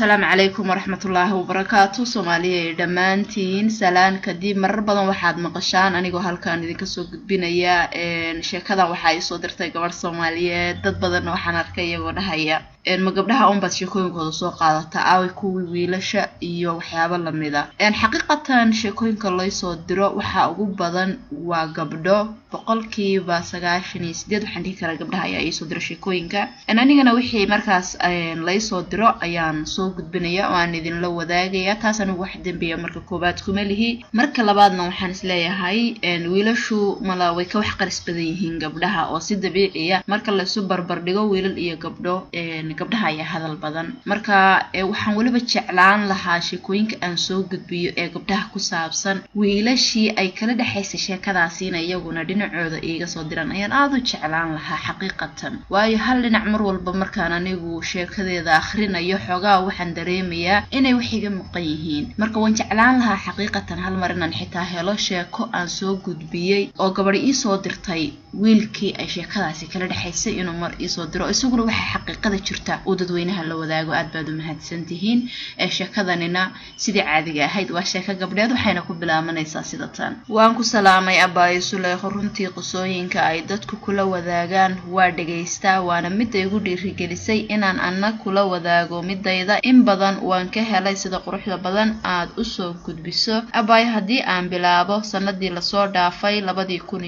Asalaamu calaykum waraxmatullaahi wabarakaatu. Soomaaliya dhammaantiin salaan kadib, marar badan waxaad maqashaan anigoo halkan idinka soo gudbinaya sheekadan. Waxaa iisoo dirtay gabadh Soomaaliyeed. Dad badanna waxaan arkay iyagoo dhahaya, "Ma gabdhaha unbaad sheekooyinkooda soo qaadata? Aaway kuwii wiilasha?" iyo waxyaabo lamida. Xaqiiqatan sheekooyinka laysoo diro waxaa ugu badan waa gabdho. 98% waxaan dhihi karaa gabdhaha ayaa iisoo diro sheekooyinka. Anigana wixii markaas laysoo diro ayaan soo gudbinaya oo aan idinla wadaagaya. Taas anigu wax dembiya marka koowaad kuma lihi. Marka labaadna waxaan isleeyahay wiilashu mala way ka wax qaris badan yihiin gabdhaha, oo si dabiiciya marka laisu barbar dhigo wiilal iyo gabdho, gabdhaha ayaa hadal badan. Marka waxaan weliba jeclaan lahaa sheekooyinka aan soo gudbiyo ee gabdhaha ku saabsan, wiilashii ay kala dhexaysay sheekadaasiina iyaguna dhinacooda iiga soo diran ayaan aada u jeclaan lahaa xaqiiqatan. Waayo, hal dhinac mar walba markaan anigu sheekadeeda akhrinayo, xoogaa waxaan dareemayaa inay wax iga maqan yihiin. Marka waan jeclaan lahaa xaqiiqatan hal mar inaan xitaa helo sheeko aan soo gudbiyey oo gabadhi iisoo dirtay, wiilkii ay sheekadaasi kala dhexaysay inuu mar iisoo diro, isaguna waxaa xaqiiqada jirta uu dadweynaha la wadaago. Aad baad u mahadsan tihiin. Sheekadanina sidii caadiga ahayd waa sheeko gabdheed, waxayna ku bilaabanaysaa sida tan: Waan ku salaamay, abaayo Suleykho. Runtii qisooyinka ay dadku kula wadaagaan waa dhegaystaa, waana midda igu dhiirigelisay inaan anna kula wadaago midayda. In badan waan ka helay sida quruxda badan aad usoo gudbiso. Abaayo, haddii aan bilaabo, sanadii lasoo dhaafay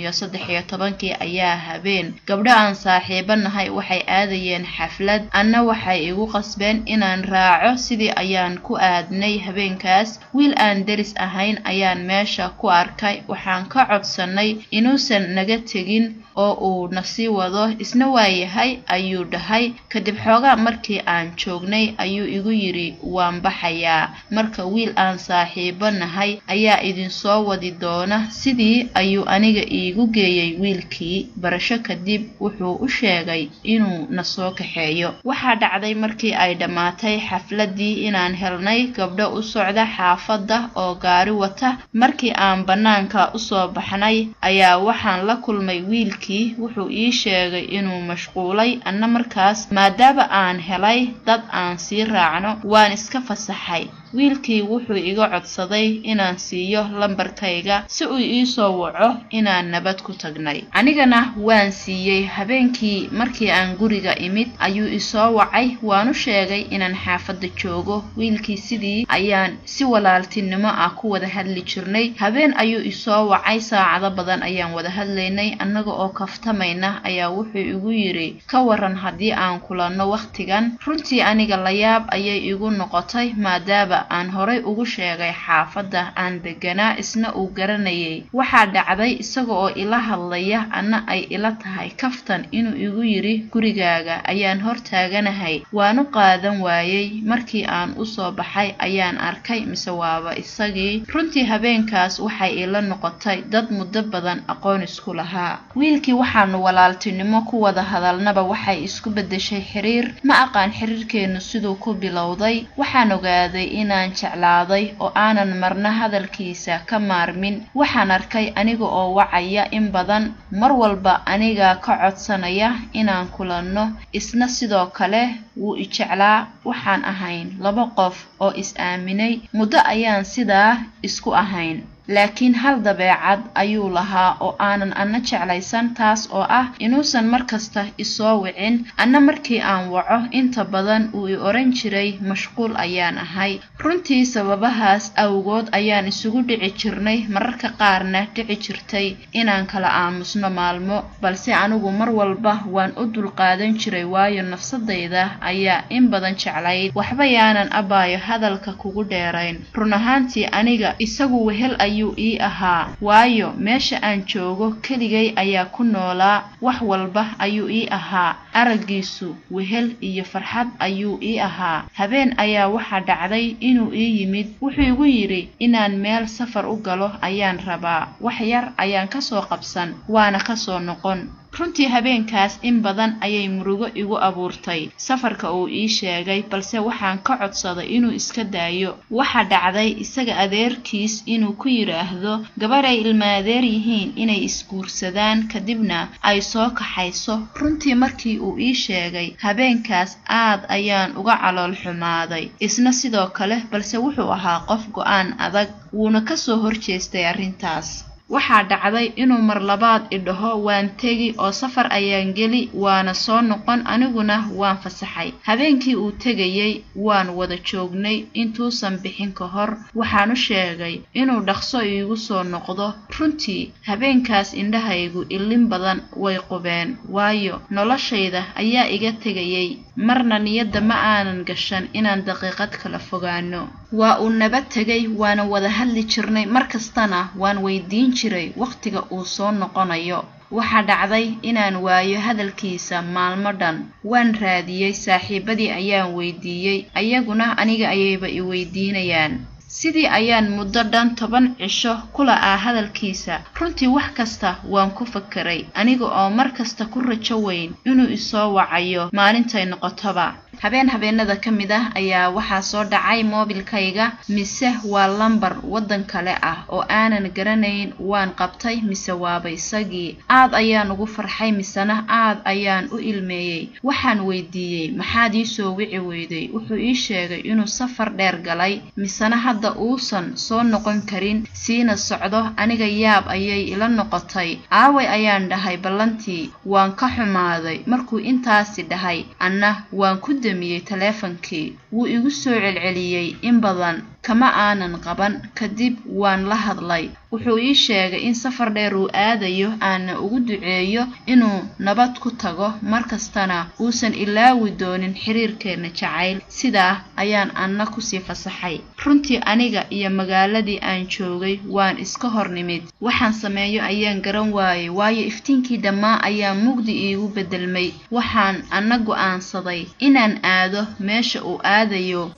2013-kii ayaa habeen gabdho aan saaxiibo nahay waxay aadayeen xaflad, anna waxay igu qasbeen inaan raaco. Sidii ayaan ku aadnay habeenkaas. Wiil aan deris ahayn ayaan meesha ku arkay. Waxaan ka codsanay inuusan naga tegin oo uu nasii wado. Isna waa yahay ayuu dhahay. Kadib xoogaa markii aan joognay ayuu igu yidhi, "Waan baxayaa, marka wiil aan saaxiibo nahay ayaa idinsoo wadi doona." Sidii ayuu aniga iigu geeyey wiilkii. Barasho kadib wuxuu u sheegay inuu na soo kaxeeyo. Waxaa dhacday markii ay dhammaatay xafladii inaan helnay gabdho u socda xaafadda oo gaari wata. Markii aan bannaanka usoo baxnay ayaa waxaan la kulmay wiilkii. Wuxuu ii sheegay inuu mashquulay. Anna markaas maadaama aan helay dad aan sii raacno, waan iska fasaxay. Wiilkii wuxuu iga codsaday inaan siiyo lambarkayga si uu iisoo waco inaan nabad ku tagnay. Anigana waan siiyey. Habeenkii markii aan guriga imid ayuu isoo wacay. Waanu sheegay inaan xaafadda joogo. Wiilkii sidii ayaan si walaaltinimo ah ku wada hadli jirnay. Habeen ayuu isoo wacay. Saacado badan ayaan wada hadlaynay. Annaga oo kaftamayna ayaa wuxuu igu yidhi, "Ka waran haddii aan kulanno wakhtigan?" Runtii aniga layaab ayay igu noqotay, maadaama aan horay ugu sheegay xaafadda aan deganaa, isna uu garanayay. Waxaa dhacday isaga oo ila hadlaya, anna ay ila tahay kaftan, inuu igu yidhi, "Gurigaaga ayaan hor taaganahay." Waanu qaadan waayey. Markii aan usoo baxay ayaan arkay mise waaba isagii. Runtii habeenkaas waxay ila noqotay dad muddo badan aqoon isku lahaa. Wiilkii waxaanu walaaltinimo ku wada hadalnaba waxay isku beddeshay xiriir. Ma aqaan xiriirkeennu siduu ku bilowday. Waxaan ogaaday inaan jeclaaday oo aanan marna hadalkiisa ka maarmin. Waxaan arkay aniga oo wacaya in badan, mar walba anigaa ka codsanaya inaan kulanno, isna sidoo kale wuu i jeclaa. Waxaan ahayn laba qof oo is aaminay. Muddo ayaan sidaa isku ahayn, laakiin hal dabeecad ayuu lahaa oo aanan anna jeclaysan, taas oo ah inuusan mar kasta isoo wicin. Anna markii aan waco inta badan uu i oran jiray, "Mashquul ayaan ahay." Runtii sababahaas awgood ayaan isugu dhici jirnay, mararka qaarna dhici jirtay inaan kala aamusno maalmo, balse anigu mar walba waan u dulqaadan jiray, waayo nafsadayda ayaa in badan jeclayd. Waxba yaanan, abaayo, hadalka kugu dheerayn. Run ahaantii aniga isagu wehel ayuu ii ahaa, waayo meesha aan joogo keligay ayaa ku noolaa. Wax walba ayuu ii ahaa. Araggiisu wehel iyo farxad ayuu ii ahaa. Habeen ayaa waxaa dhacday inuu ii yimid. Wuxuu igu yidhi, "Inaan meel safar u galo ayaan rabaa, wax yar ayaan kasoo qabsan, waana kasoo noqon." Runtii habeenkaas in badan ayay murugo igu abuurtay safarka uu ii sheegay, balse waxaan ka codsaday inuu iska daayo. Waxa dhacday isaga adeerkiis inuu ku yiraahdo gabar ay ilmaadeer yihiin inay isguursadaan kadibna ay soo kaxayso. Runtii markii uu ii sheegay habeenkaas aad ayaan uga calool xumaaday, isna sidoo kale, balse wuxuu ahaa qof go'aan adag, wuuna ka soo horjeestay arrintaas. Waxaa dhacday inuu mar labaad i dhaho waan tegi oo safar ayaan geli waana soo noqon, aniguna waan fasaxay. Habeenkii uu tegayay waan wada joognay intuusan bixin ka hor. Waxaan u sheegay inuu dhaqso iigu soo noqdo. Runtii habeenkaas indhahaygu ilin badan way qubeen, waayo noloshayda ayaa iga tegayay. Marna niyadda ma aanan gashan inaan daqiiqad kala fogaano. Waa uu nabad tegay, waana wada hadli jirnay, mar kastana waan weydiin jiray waqtiga uu soo noqonayo. Waxaa dhacday inaan waayo hadalkiisa maalmo dhan. Waan raadiyey, saaxiibadii ayaan weydiiyey, ayaguna aniga ayayba i weydiinayaan. Sidii ayaan muddo dhan 10 cisho ku la'aa hadalkiisa. Runtii wax kasta waan ku fakeray, aniga oo mar kasta ku rajo weyn inuu isoo wacayo maalintay noqotoba. Habeen habeenada ka mid ah ayaa waxaa soo dhacay moobilkayga, mise waa lambar waddan kale ah oo aanan garanayn. Waan qabtay, mise waaba isagii. Aad ayaan ugu farxay, misena aad ayaan u ilmeeyey. Waxaan weydiiyey maxaad ii soo wici weyday? Wuxuu ii sheegay inuu safar dheer galay, misena hadda uusan soo noqon karin, siina socdo. Aniga yaab ayay ila noqotay. Aaway ayaan dhahay ballantii. Waan ka xumaaday markuu intaasi dhahay, anna waan ku damiyey taleefankii. Wuu igu soo celceliyey in badan, kama aanan qaban. Kadib waan la hadlay. Wuxuu ii sheegay in safar dheer uu aadayo, aana ugu duceeyo inuu nabad ku tago, mar kastana uusan ilaawi doonin xiriirkeena jacayl. Sidaa ayaan anna kusii fasaxay. Runtii aniga iyo magaaladii aan joogay waan iska hor nimid. Waxaan sameeyo ayaan garan waayey, waayo iftiinkii dhammaa ayaa mugdi iigu beddelmay. Waxaan anna go'aansaday inaan aado meesha uu aadayo.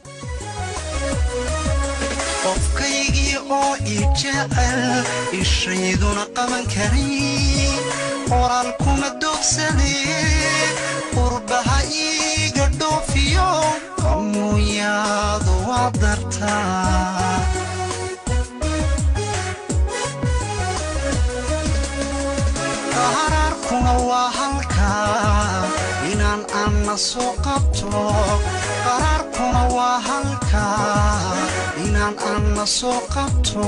Qofkaygii oo ii jecel ishayduna qaban karin, qoraal kuma doogsadee, qurbaha iiga dhoofiyo qamuunyaadu waa dartaa. Qaraarkuna waa halkaa inaan anna soo qabto, qaraarkuna waa halkaa inaan anna soo qabto.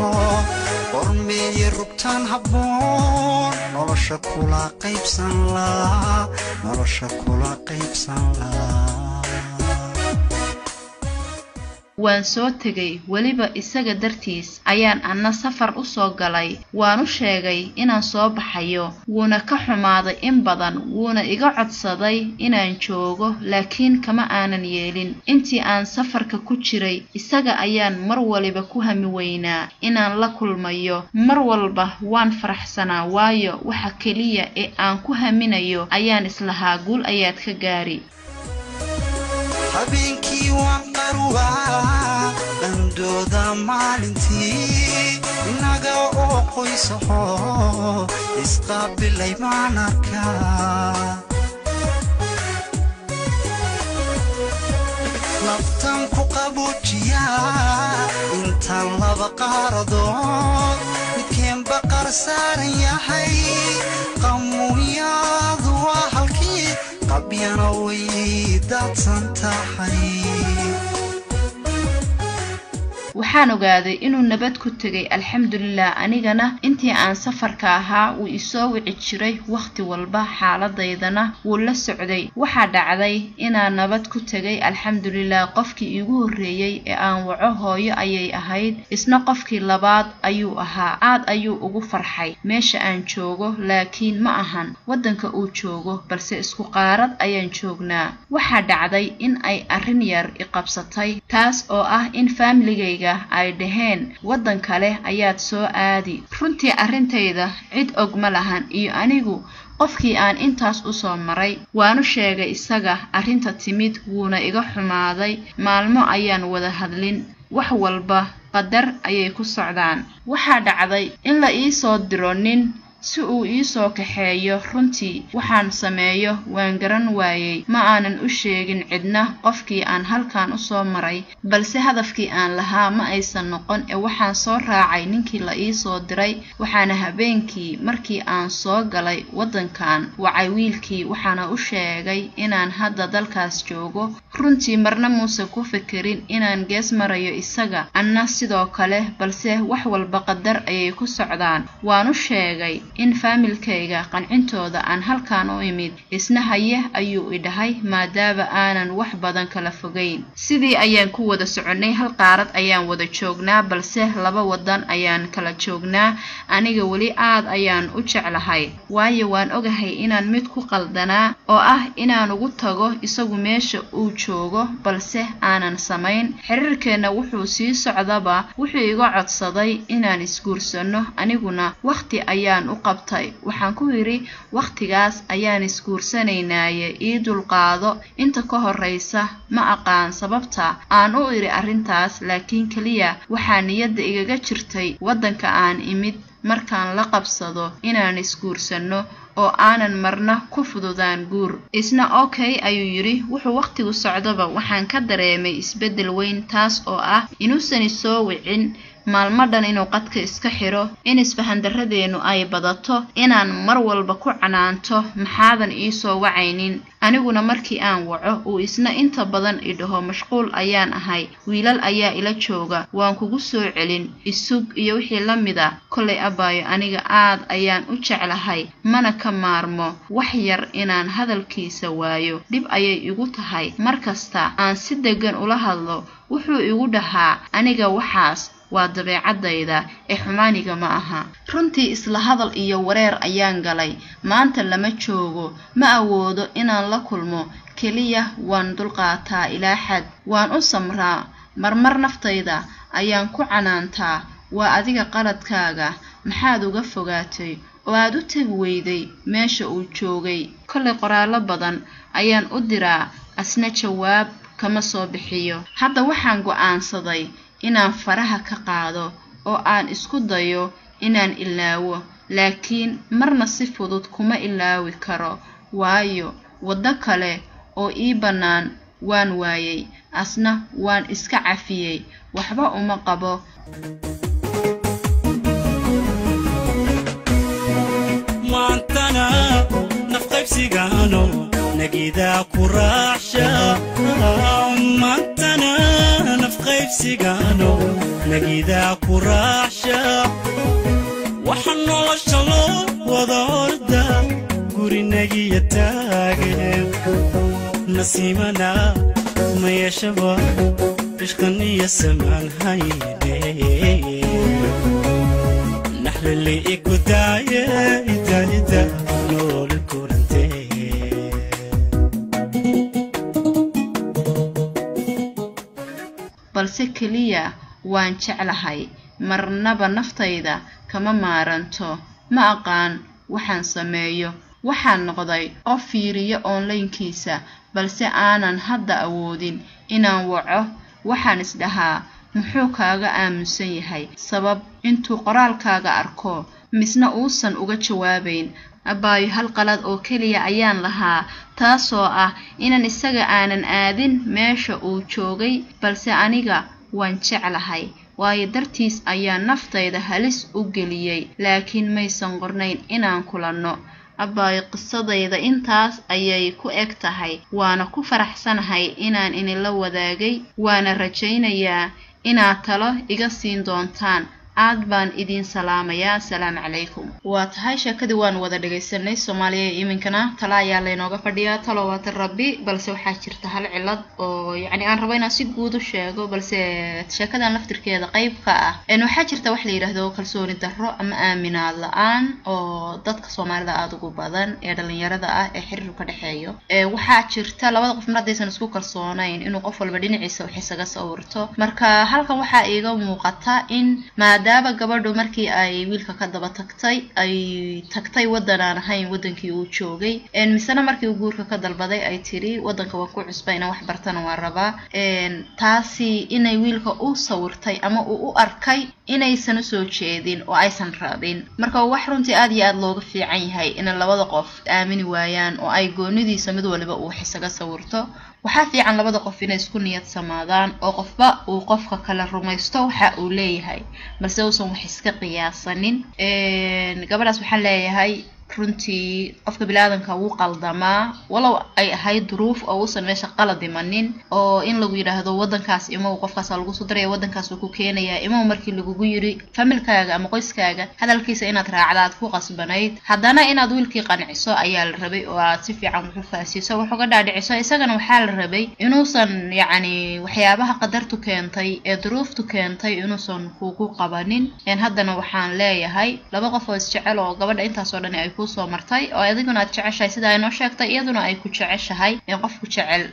Qormeeye rugtaan habboon nolosha kula qaybsan laa, nolosha kula qaybsan laa. Waan soo tegay, weliba isaga dartiis ayaan anna safar u soo galay. Waan u sheegay inaan soo baxayo, wuuna ka xumaaday in badan, wuuna iga codsaday inaan joogo, laakiin kama aanan yeelin. Intii aan safarka ku jiray isaga ayaan mar waliba ku hami weynaa inaan la kulmayo. Mar walba waan faraxsanaa, waayo waxa keliya ee aan ku haminayo ayaan islahaa guul ayaad ka gaari. Habeenkii waan qarwaa dhandooda maalintii, innaga oo qoysaho isqaabilay baan arkaa. Naftan ku qaboojiyaa intaan laba qaaradood midkeenba qar saaran yahay, qamuunyaadu waa halkii qabyana way daadsan tahay. Waxaan ogaaday inuu nabad ku tegay, alxamdulilah. Anigana intii aan safarka ahaa wuu isoo wici jiray wakhti walba, xaaladaydana wuu la socday. Waxaa dhacday inaan nabad ku tegay, alxamdulilah. Qofkii iigu horreeyey ee aan waco hooyo ayay ahayd, isna qofkii labaad ayuu ahaa. Aad ayuu ugu farxay meesha aan joogo, laakiin ma ahan waddanka uu joogo, balse isku qaarad ayaan joognaa. Waxaa dhacday in ay arrin yar i qabsatay, taas oo ah in faamiligayga ay dhaheen waddan kale ayaad soo aadi. Runtii arrintayda cid og ma lahan iyo anigu qofkii aan intaas u soo maray. Waanu sheegay isaga arrinta timid, wuuna iga xumaaday. Maalmo ayaan wada hadlin. Wax walba qadar ayay ku socdaan. Waxaa dhacday in la ii soo diro nin si uu ii soo kaxeeyo. Runtii waxaan sameeyo waan garan waayey. Ma aanan u sheegin cidna qofkii aan halkan u soo maray, balse hadafkii aan lahaa ma aysan noqon ee waxaan soo raacay ninkii la ii soo diray. Waxaana habeenkii markii aan soo galay waddankan wacay wiilkii, waxaana u sheegay inaan hadda dalkaas joogo. Runtii marna muusan ku fikirin inaan gees marayo isaga, anna sidoo kale, balse wax walba qadar ayay ku socdaan. Waan u sheegay in faamilkayga qancintooda aan halkan u imid, isna haye ayuu i dhahay maadaama aanan wax badan kala fogayn. Sidii ayaan ku wada soconnay, hal qaarad ayaan wada joognaa, balse laba wadan ayaan kala joognaa. Aniga weli aad ayaan u jeclahay, waayo waan ogahay inaan mid ku qaldanaa oo ah inaan ugu tago isagu meesha uu joogo, balse aanan samayn. Xiriirkeenna wuxuu sii socdaba wuxuu iga codsaday inaan isguursanno, aniguna wakhti ayaan u qabtay. Waxaan ku yidhi wakhtigaas ayaan isguursanaynaaye ii dulqaado inta ka horreysa. Ma aqaan sababta aan u idhi arrintaas, laakiin keliya waxaa niyadda igaga jirtay waddanka aan imid markaan la qabsado inaan isguursanno oo aanan marna ku fududaan guur. Isna okay ayuu yidhi. Wuxuu wakhtigu socdaba waxaan ka dareemay isbeddel weyn, taas oo ah inuusan isoo wicin maalmo dhan, inuu qadka iska xiro, in isfahandarradeennu ay badato, inaan mar walba ku canaanto maxaadan ii soo wacaynin. Aniguna markii aan waco uu isna inta badan i dhaho mashquul ayaan ahay, wiilal ayaa ila jooga, waan kugu soo celin, isug iyo wixii la mid a. Kollay abaayo aniga aad ayaan u jeclahay, mana ka maarmo. Wax yar inaan hadalkiisa waayo dhib ayay igu tahay. Mar kasta aan si deggan ula hadlo wuxuu igu dhahaa aniga waxaas waa dabeecaddayda ee xumaaniga ma aha. Runtii isla hadal iyo wareer ayaan galay. Maanta lama joogo, ma awoodo inaan la kulmo, keliya waan dulqaataa ilaa xad, waan u samraa. Marmar naftayda ayaan ku canaantaa, waa adiga qaladkaaga, maxaad uga fogaatay oo aad u tegi weyday meesha uu joogay. Kollay qoraallo badan ayaan u diraa, asna jawaab kama soo bixiyo. Hadda waxaan go'aansaday inaan faraha ka qaado oo aan isku dayo inaan ilaawo, laakiin marna si fudud kuma ilaawi karo, waayo waddo kale oo ii bannaan waan waayay, asna waan iska cafiyey, waxba uma qabo. Maantana nafqaybsigaano nagidaa ku raacsha, maantana nafqaybsigaano nagidaa ku raacsha. Waxa nolosha loo wada orda gurinagiya taage, nasiimana ma yeeshaba ishqaniya samaan hayne naxlali ikudaaye ida nooli kurante. Balse keliya waan jeclahay, marnaba naftayda kama maaranto. Ma aqaan waxaan sameeyo. Waxaan noqday qof fiiriyo onlaynkiisa, balse aanan hadda awoodin inaan waco. Waxaan isdhahaa muxuu kaaga aaminsan yahay, sabab intuu qoraalkaaga arko misna uusan uga jawaabayn. Abaayo hal qalad oo keliya ayaan lahaa, taasoo ah inaan isaga aanan aadin meesha uu joogay, balse aniga waan jeclahay, waayo dartiis ayaan naftayda halis u geliyey, laakiin maysan qornayn inaan kulanno. Abaayo qisadayda intaas ayay ku eg tahay, waana ku faraxsanahay inaan inila wadaagay, waana rajaynayaa inaad talo iga siin doontaan. Aad baan idiin salaamayaa, asalaamu calaykum. Waa tahay, sheekadii waan wada dhagaysanay. Soomaaliya iminkana talo ayaa laynooga fadhiyaa, talo waata rabbi. Balse waxaa jirta hal cilad oo yacni aan rabo inaan si guud u sheego, balse sheekadan laftirkeeda qayb ka ah. Waxaa jirta wax la yidhaahdo kalsooni darro ama aaminaad la-aan oo dadka Soomaalida aada ugu badan ee dhalinyarada ah ee xiriirku ka dhexeeyo. Waxaa jirta labada qof mar haddaysan isku kalsoonayn inuu qof walba dhinaciisa wax isaga sawirto. Marka halkan waxaa iiga muuqata in maadaama Maadaama gabadhu markii ay wiilka ka daba tagtay ay tagtay waddan aan ahayn waddankii uu joogay, misena markii uu guurka ka dalbaday ay tiri waddanka waan ku cusba, inaan wax bartana waan rabaa, taasi inay wiilka u sawirtay ama uu u arkay inaysan usoo jeedin oo aysan rabin. Marka wax runtii aad iyo aad looga fiican yahay inay labada qof aamini waayaan oo ay goonidiisa mid waliba uu wax isaga sawirto. Waxaa fiican labada qof inay isku niyad samaadaan oo qofba uu qofka kale rumaysto waxa uu leeyahay, balse uusan wax iska qiyaasanin. Gabadhaas waxaan leeyahay runtii qofka biniaadanka wuu qaldamaa, walow ay ahayd duruuf oo uusan meesha qalad imanin, oo in lagu yidhaahdo waddankaas imow, qofkaasa lagu soo diraya, waddankaas uu ku keenayaa, imow markii lagugu yiri familkaaga ama qoyskaaga hadalkiisa inaad raacda aad ku qasbanayd, haddana inaad wiilkii qanciso ayaa la rabay oo aad si fiican wax u fahansiiso, wax uga dhaadhiciso. Isagana waxaa la rabay inuusan yacni waxyaabaha qadartu keentay ee duruuftu keentay inuusan kugu qabanin. Haddana waxaan leeyahay laba qof oo isjecel oo gabadha intaasoo dhan ay kusoo martay oo adiguna aad jeceshahay sida ay noo sheegtay, iyaduna ay ku jeceshahay, in qofku jecel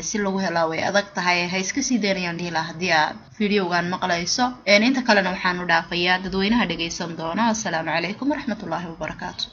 si lagu helaa way adag tahay, ha iska sii daynayaan dhihi lahaa haddii aad videogan maqlayso. Inta kalena waxaan u dhaafayaa dadweynaha dhegaysan doona. Assalaamu calaykum waraxmatullaahi wabarakaatu.